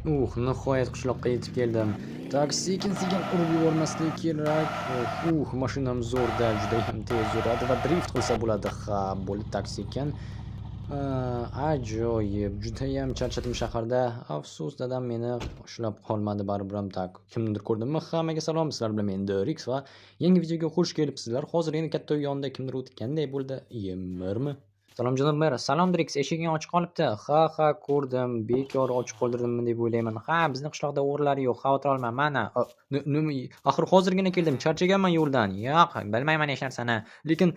Nihoyat qishloqqa yetib keldim. Так, sekin-sekin urib yubormaslik kerak. Mashinam zo'rda, judayam tez yuradi va drift qilsa bo'ladi. Ha, bo'ldi, так, sekin. Ajoyib, judayam charchadim shaharda. Afsus, dadam meni ushlab qolmadi baribir ham. Так, kimnidir ko'rdimmi? Hammaga salom, sizlar bilan men Drix va yangi videoga xush kelibsizlar. Hozir yana katta uy yonida kimdir o'tganday bo'ldi. Yemirmi? Salom, janob mer. Salom, Drix, eshiging ochiq qolibdi. Ha, ko'rdim. Bekor ochiq qoldirdimmi deb o'ylayman. Ha, bizni qishloqda o'g'rilar yo'q, xavotir olma. Mana, nima? Axir hozirgina keldim, charchaganman yo'ldan. Yo'q, bilmayman hech narsani. Lekin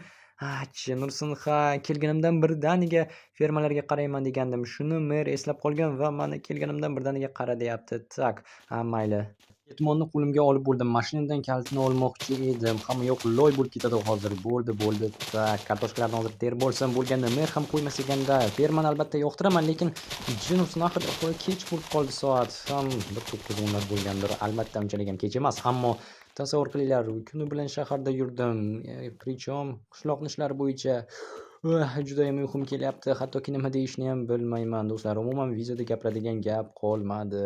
jin ursin, ha, kelganimdan birdaniga fermalarga qarayman degandim. Shuni mer eslab qolgan va mana kelganimdan birdaniga qara deyapti. Так, ha, mayli. Ketmonni qo'limga olib bo'ldim. Mashinadan kalitini olmoqchi edim. Hamma yoq loy bo'lib ketadi hozir. Bo'ldi, bo'ldi. Так, kartoshkalarni hozir terib olsam bo'lganda, mer ham qo'ymas ekanda. Fermani albatta yoqtiraman, lekin jin ursin, axir kech bo'lib qoldi soat. Ham bir 9-10lar bo'lgandir. Albatta unchalik ham kech emas, ammo tasavvur qilinglar, kuni bilan shaharda yurdim. Причем qishloqni ishlari bo'yicha. Judayam uyqum kelyapti. Hattoki nima deyishni ham bilmayman, do'stlar. Umuman videoda gapiradigan gap qolmadi.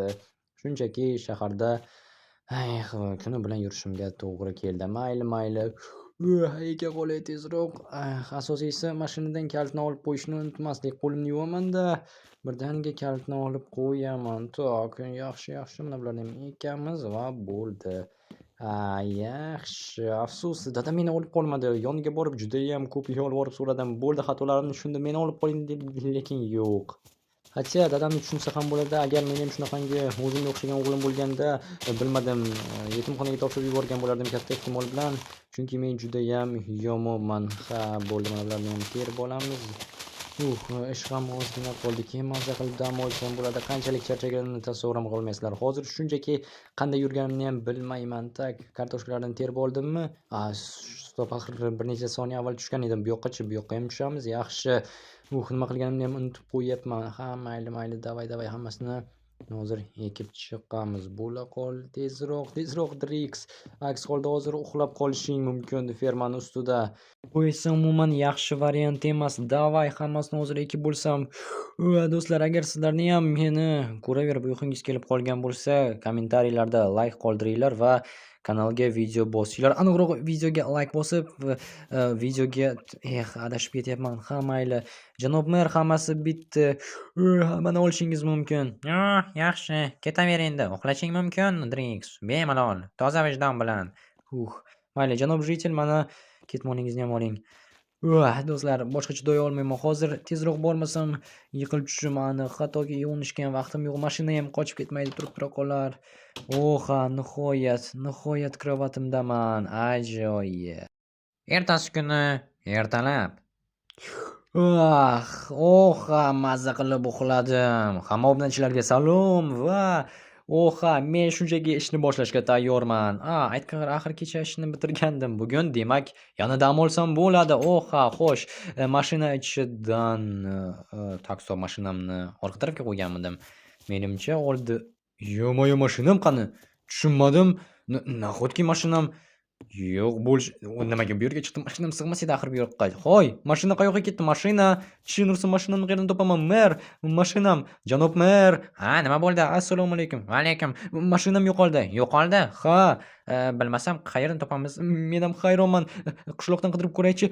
Shunchaki shaharda kuni bilan yurishimga to'g'ri keldi. Mayli, mayli. Eka qolay tezroq. Asosiysi mashinadan kalitni olib qo'yishni unutmaslik. Qo'limni yuvaman-da, birdaniga kalitni olib qo'yaman. Так, yaxshi, yaxshi. Mana bularni ham ekamiz va bo'ldi. Ha, yaxshi. Afsus, dadam meni olib qolmadi. Yoniga borib judayam ko'p yolvorib so'radim. Bo'ldi, xatolarimni tushundim, meni olib qoling deb, lekin yo'q. Хотя dadamni tushunsa ham bo'ladi. Agar meni ham shunaqangi o'zimga o'xshagan o'g'lim bo'lganda, bilmadim, yetimxonaga topshirib yuborgan bo'lardim katta ehtimol bilan. Chunki men judayam yomonman. Ha, bo'ldi, mana bularni ham terib olamiz. Ish ham ozgina qoldi. Keyin maza qilib dam olsam bo'ladi. Qanchalik charchaganimni tasavvur ham qilolmaysizlar. Hozir shunchaki qanday yurganimni ham bilmayman. Так, kartoshkalarni terib oldimmi? A, стоп, axir bir necha soniya avval tushgan edim. Bu yoqqachi, bu yoqqa ham tushamiz. Yaxshi. Nima qilganimni ham unutib qo'yyapman. Ha, mayli, mayli, давай, давай, hammasini hozir ekib chiqamiz. Bo'la qol, tezroq, tezroq, Drix. Aks holda hozir uxlab qolishing mumkin fermani ustida. Bu esa umuman yaxshi variant emas. Давай, hammasini hozir ekib bo'lsam. Do'stlar, agar sizlarni ham meni ko'raverib uyqungiz kelib qolgan bo'lsa, kommentariylarda layk qoldiringlar va kanalga video bosinglar. Aniqrog'i, videoga layk bosib, videoga adashib ketyapman. Ha, mayli. Janob mer, hammasi bitdi. Mana, olishingiz mumkin. Yaxshi, ketaver endi. Uxlashing mumkin, Drix. Bemalol, toza vijdon bilan. Mayli, janob житель, mana ketmoningizni ham oling. Do'stlar, boshqa chiday olmayman. Hozir tezroq bormasam yiqilib tushishim aniq. Hattoki yuvinishga ham vaqtim yo'q. Mashina ham qochib ketmaydi, turib tura qolar. Oha, nihoyat, nihoyat krovatimdaman. Ajoyib. Ertasi kuni ertalab. Oha, mazza qilib uxladim. Hamma obunachilarga salom va oha, men shunchaki ishni boshlashga tayyorman. A, aytgan axir kecha ishni bitirgandim. Bugun demak yana dam olsam bo'ladi. Oha, xo'sh, mashina ichidan так, стоп, mashinamni orqa tarafga qo'yganmidim. Menimcha oldi. Ё-моё, mashinam qani? Tushunmadim. Nahotki mashinam yo'q bo'lish nimaga bu yerga chiqdim? Mashinam sig'mas edi axir bu yoqqa. Hoy, mashina qayoqqa ketdi? Mashina! Jin ursin, mashinamni qayerdan topaman? Mer, mashinam, janob mer. Ha, nima bo'ldi? Assalomu alaykum. Vaalaykum. Mashinam yo'qoldi. Yo'qoldi? Ha. Bilmasam, qayerdan topamiz? Men ham hayronman. Qishloqdan qidirib ko'raychi.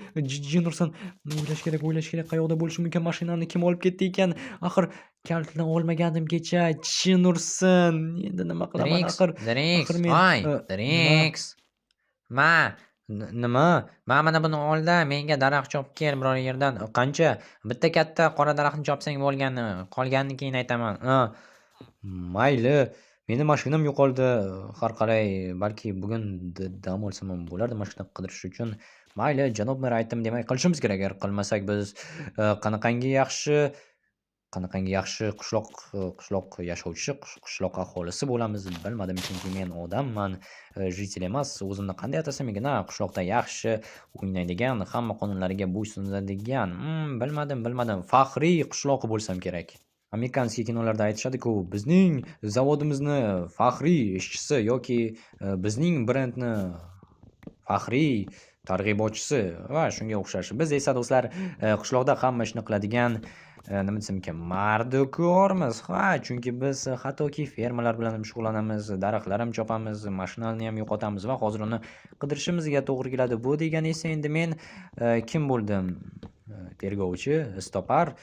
Jin ursin. O'ylash kerak, o'ylash kerak. Qayoqda bo'lishi mumkin? Mashinamni kim olib ketdi ekan? Axir kalitini olmagandim kecha. Jin ursin. Endi nima qilaman Drix, axir? Drix, Axir men voy, nima? Drix. Ma, Nima? Ma, mana buni olda, menga daraxt chopib kel biror yerdan. Qancha? Bitta katta qora daraxtni chopsang bo'lgani, qolganini keyin aytaman. Ha. Mayli. Meni mashinam yo'qoldi. Har qalay, balki bugun dam olsam ham bo'lardi mashina qidirish uchun. Mayli, janob mer aytdim, demak qilishimiz kerak. Agar qilmasak biz qanaqangi yaxshi qishloq yashovchisi, qishloq aholisi bo'lamiz, bilmadim, chunki men odamman, житель emas. O'zimni qanday atasam ekan, a, qishloqda yaxshi o'ynaydigan, hamma qonunlarga bo'ysunadigan, bilmadim, bilmadim, faxriy qishloq bo'lsam kerak. Американский kinolarda aytishadi-ku, bizning zavodimizni faxriy ishchisi yoki bizning brendni faxriy targ'ibotchisi va shunga o'xshash. Biz esa, do'stlar, qishloqda hamma ishni qiladigan Nima desam ekan, mardikormiz. Ha, chunki biz hattoki fermalar bilan ham shug'ullanamiz, daraxtlar ham chopamiz, mashinani ham yo'qotamiz va hozir uni qidirishimizga to'g'ri keladi. Bu degani esa endi men kim bo'ldim? Tergovchi, iztopar,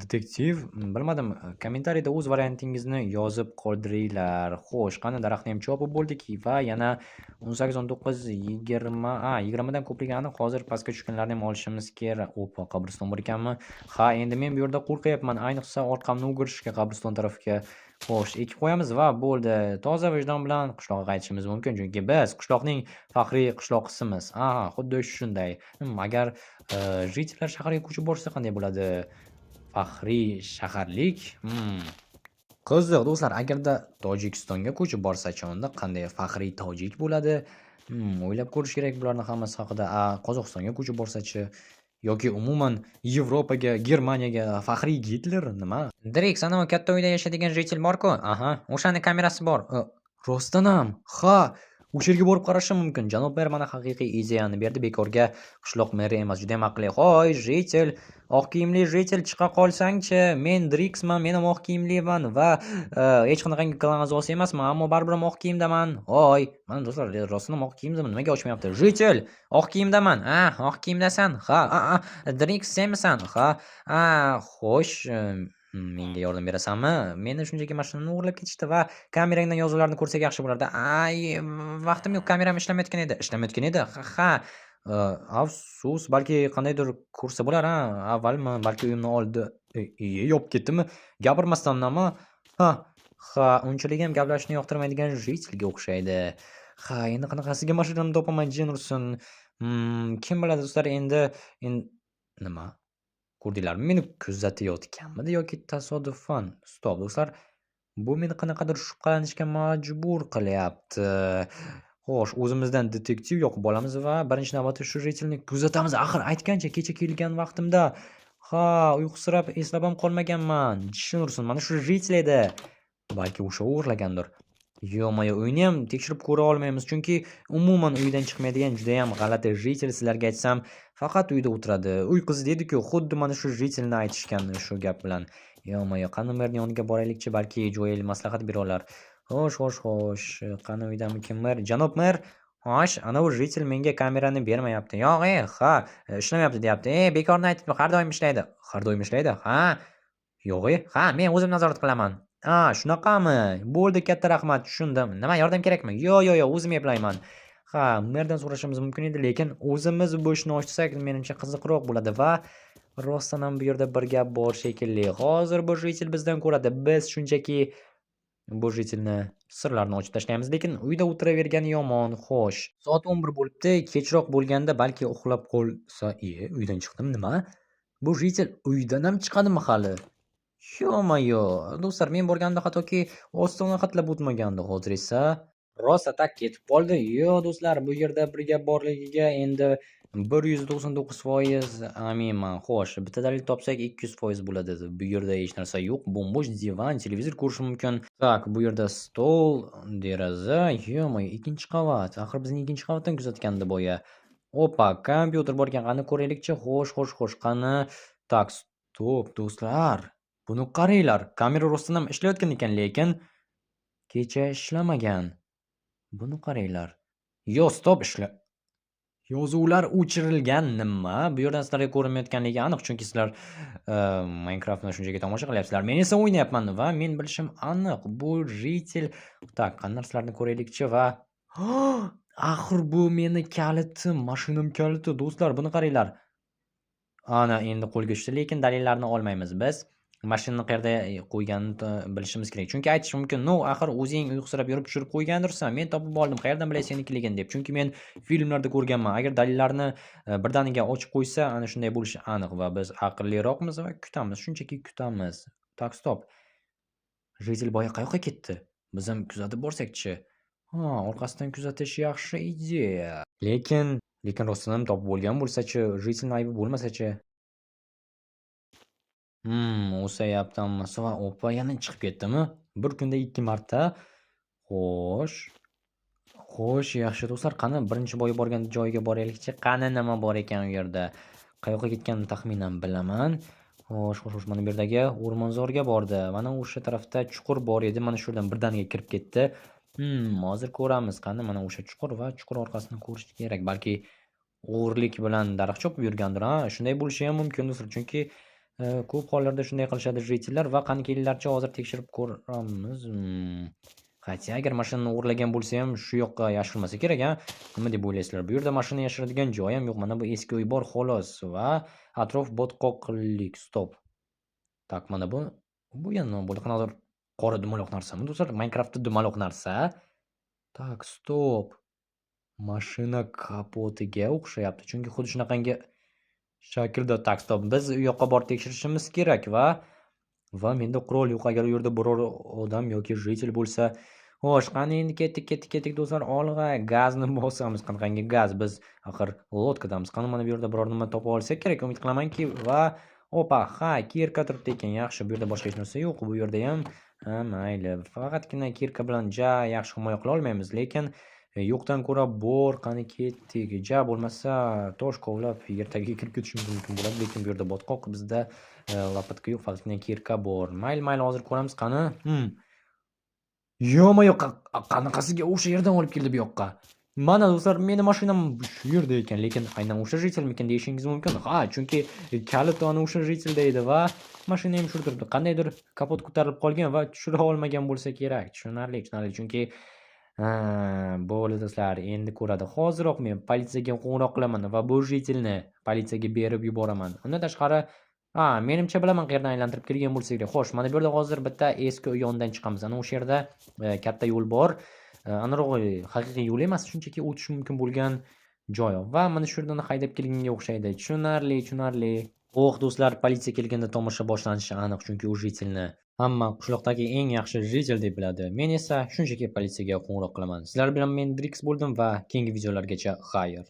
detektiv, bilmadim. Kommentariyada o'z variantingizni yozib qoldiringlar. Xo'sh, qani, daraxtni ham chopib bo'ldik va yana 18, 19, 20, a, 20 dan ko'pligi aniq. Hozir pastga tushganlarni ham olishimiz kerak. Opa, qabriston bor ekanmi? Ha, endi men bu yerda qo'rqyapman. Ayniqsa orqamni o'girishga qabriston tarafga. Xo'sh, ekib qo'yamiz va bo'ldi. Toza vijdon bilan qishloqqa qaytishimiz mumkin, chunki biz qishloqning faxriy qishloqisimiz. Aha, xuddi shunday. Agar житель lar shaharga ko'chib borsa, qanday bo'ladi? Faxriy shaharlik? Qiziq, do'stlar, agarda Tojikistonga ko'chib borsa-chi, unda qanday faxriy tojik bo'ladi? O'ylab ko'rish kerak bularni hammasi haqida. A, Qozog'istonga ko'chib borsa-chi? Yoki umuman Yevropaga, Germaniyaga faxriy Gitler nima? Drix, anavi katta uyda yashaydigan житель bor-ku. Aha, o'shani kamerasi bor. Rostdan ham. Ha, o'sha yerga borib qarashim mumkin. Janob mer mana haqiqiy ideyani berdi. Bekorga qishloq meri emas, judayam aqlli. Hoy, житель, oq kiyimli житель, chiqa qolsangchi, men Drixman, men ham oq kiyimliman va hech qanaqangi klan a'zosi emasman, ammo baribir ham oq kiyimdaman. Hoy, mana, do'stlar, rostdan ham oq kiyimdaman. Nimaga ochmayapti? Житель, oq kiyimdaman. A, oq kiyimdasan. Ha, a, a, Drix, senmisan? Ha, a, xo'sh, menga yordam berasanmi? Meni shunchaki mashinamni o'g'irlab ketishdi va kamerangdan yozuvlarni ko'rsak, yaxshi bo'lardi. Ay, vaqtim yo'q, kameram ishlamayotgan edi. Ishlamayotgan edi? Ha. Afsus, balki qandaydir ko'rsa bo'lar, a? Avvalmi, balki uyimni oldi. E, yopib ketdimi? Gapirmasdan nima? Ha, ha, unchalik ham gaplashishni yoqtirmaydigan житель ga o'xshaydi. Ha, endi qanaqasiga mashinamni topaman, jin ursin. Kim biladi, do'stlar, endi nima? Ko'rdinglarmi? Meni kuzatayotganmidi yoki tasodifan? Стоп, do'stlar. Bu meni qanaqadir shubhalanishga majbur qilyapti. Xo'sh, o'zimizdan detektiv yoqib olamiz va birinchi navbatda shu житель ni kuzatamiz. Axir aytgancha, kecha kelgan vaqtimda, ha, uyqusirab eslab ham qolmaganman. Jin ursin, mana shu житель edi. Balki o'sha o'g'irlagandir. Ё-моё, uyni ham tekshirib ko'ra olmaymiz, chunki umuman uydan chiqmaydigan judayam g'alati житель, sizlarga aytsam, faqat uyda o'tiradi. Uy qizi deydi-ku, xuddi mana shu житель ni aytishgan shu gap bilan. Ё-моё, qani, merni yoniga boraylikchi, balki Joel maslahat bera olar. Xo'sh, xo'sh, xo'sh, qani, uydamikin mer? Janob mer, Xo'sh, anavi житель menga kamerani bermayapti. Yo'q, e, Ha, ishlamayapti deyapti. E, bekorni aytibdi, har doim ishlaydi. Har doim ishlaydi? Ha. Yo'q, e. Ha, men o'zim nazorat qilaman. A, shunaqami? Bo'ldi, katta rahmat, tushundim. Nima, yordam kerakmi? Yo'q, yo'q, yo'q, o'zim eplayman. Ha, merdan so'rashimiz mumkin edi, lekin o'zimiz bu ishni ochsak, menimcha, qiziqroq bo'ladi va rostdan ham bu yerda bir gap bor shekilli. Hozir bu житель bizdan ko'radi. Biz shunchaki bu житель ni sirlarini ochib tashlaymiz, lekin uyda o'tiravergani yomon. Xo'sh, soat 11 bo'libdi. Kechroq bo'lganda balki uxlab qolsa. E, uydan chiqdim, nima? Bu житель uydan ham chiqadimi hali? Ё-моё, do'stlar, men borganimda hattoki ostona hatlab o'tmagandi. Hozir esa rosa tak ketib qoldi. Yo'q, do'stlar, bu yerda bir gap borligiga endi 199% aminman. Xo'sh, bitta dalil topsak, 200% bo'ladi. Bu yerda hech narsa yo'q. Bo'm-bo'sh divan, televizor ko'rish mumkin. Так, bu yerda stol, deraza, ё-моё, ikkinchi qavat. Axir bizni ikkinchi qavatdan kuzatgandi boya. Opa, kompyuter bor ekan. Qani, ko'raylikchi. Xo'sh, xo'sh, xo'sh, qani. Так, стоп, do'stlar. Buni qaranglar. Kamera rostdan ham ishlayotgan ekan, lekin kecha ishlamagan. Buni qaranglar. Yo, стоп, ishla. Yozuvlar o'chirilgan, nima? Bu yerdan sizlarga ko'rinmayotganligi aniq, chunki sizlar Minecraftni shunchaki tomosha qilyapsizlar. Men esa o'ynayapman va men bilishim aniq. Bu житель. Так, qani, narsalarni ko'raylikchi va axir bu meni kalitim, mashinam kaliti, do'stlar, buni qaranglar. Ana endi qo'lga tushdi, lekin dalillarni olmaymiz biz. Mashinani qayerda qo'yganini bilishimiz kerak. Chunki aytish mumkin: "Ну, axir o'zing uyqusirab yurib tushirib qo'ygandirsan, men topib oldim, qayerdan bilay senikiligini" deb. Chunki men filmlarda ko'rganman. Agar dalillarni birdaniga ochib qo'ysa, ana shunday bo'lishi aniq va biz aqlliroqmiz va kutamiz, shunchaki kutamiz. Так, стоп. Житель boya qayoqqa ketdi? Biz ham kuzatib borsak-chi? Ha, orqasidan kuzatish yaxshi ideya. Lekin rostdan ham topib bo'lgan bo'lsa-chi, житель ni aybi bo'lmasa-chi? O'sayapti hammasi va opa, yana chiqib ketdimi? Bir kunda 2 marta. Xo'sh. Xo'sh, yaxshi, do'stlar, qani, birinchi boya borgan joyiga boraylikchi. Qani, nima bor ekan u yerda? Qayoqqa ketganini taxminan bilaman. Xo'sh, xo'sh, xo'sh, mana bu yerdagi o'rmonzorga bordi. Mana o'sha tarafda chuqur bor edi. Mana shu yerdan birdaniga kirib ketdi. Hozir ko'ramiz. Qani, mana o'sha chuqur va chuqur orqasini ko'rish kerak. Balki o'g'irlik bilan daraxt chopib yurgandir, a? Shunday bo'lishi ham mumkin, do'stlar. Chunki ko'p hollarda shunday qilishadi житель lar va qani, kelinglarchi, hozir tekshirib ko'ramiz. Хотя agar mashinani o'g'irlagan bo'lsa ham, shu yoqqa yashirmasa kerak, a? Nima deb o'ylaysizlar? Bu yerda mashina yashiradigan joy ham yo'q. Mana bu eski uy bor, xolos va atrof botqoqlik. Стоп. Так, mana bu yana nima bo'ldi? Qanaqadir qora dumaloq narsami, do'stlar? Minecraftda dumaloq narsa. Так, стоп. Mashina kapotiga o'xshayapti. Chunki xuddi shunaqangi shaklda. Так, стоп. Biz u yoqqa borib tekshirishimiz kerak va menda qurol yo'q. Agar u yerda biror odam yoki житель bo'lsa. Xo'sh, qani endi ketdik, ketdik, ketdik, do'stlar. Olg'a, gazni bosamiz. Qanaqangi gaz? Biz axir лодка damiz. Qani, mana bu yerda biror nima topa olsak kerak. Umid qilamanki va opa, ha, кирка turibdi ekan. Yaxshi, bu yerda boshqa hech narsa yo'q. Bu yerda ham, ha, mayli. Faqatgina кирка bilan ja yaxshi himoya qila olmaymiz, lekin yo'qdan ko'ra bor. Qani, ketdik. Ja bo'lmasa tosh kovlab yer tagiga kirib ketishimiz mumkin bo'ladi, lekin bu yerda botqoq, bizda лопатка yo'q, faqatgina кирка bor. Mayli, mayli, hozir ko'ramiz. Qani? Ё-моё, qanaqasiga o'sha yerdan olib keldi bu yoqqa? Mana, do'stlar, meni mashinam shu yerda ekan, lekin aynan o'sha житель mikan deyishingiz mumkin. Ha, chunki kalit ana o'sha житель da edi va mashina ham shu turibdi. Qandaydir kapot ko'tarilib qolgan va tushira olmagan bo'lsa kerak. Tushunarli, tushunarli. Chunki ha, bo'ldi, do'stlar, endi ko'radi. Hoziroq men politsiyaga qo'ng'iroq qilaman va bu житель ni politsiyaga berib yuboraman. Undan tashqari, ha, menimcha bilaman qayerdan aylantirib kelgan bo'lsa kerak. Xo'sh, mana bu yerda hozir bitta eski uy yonidan chiqamiz. Ana o'sha yerda katta yo'l bor. Anarog'i haqiqiy yo'l emas, shunchaki o'tish mumkin bo'lgan joy va mana shu yerdan haydab kelganga o'xshaydi. Tushunarli, tushunarli. Oh, do'stlar, politsiya kelganda tomosha boshlanishi aniq, chunki u житель ni hamma qishloqdagi eng yaxshi житель deb biladi. Men esa shunchaki politsiyaga qo'ng'iroq qilaman. Sizlar bilan men Drix bo'ldim va keyingi videolargacha xayr.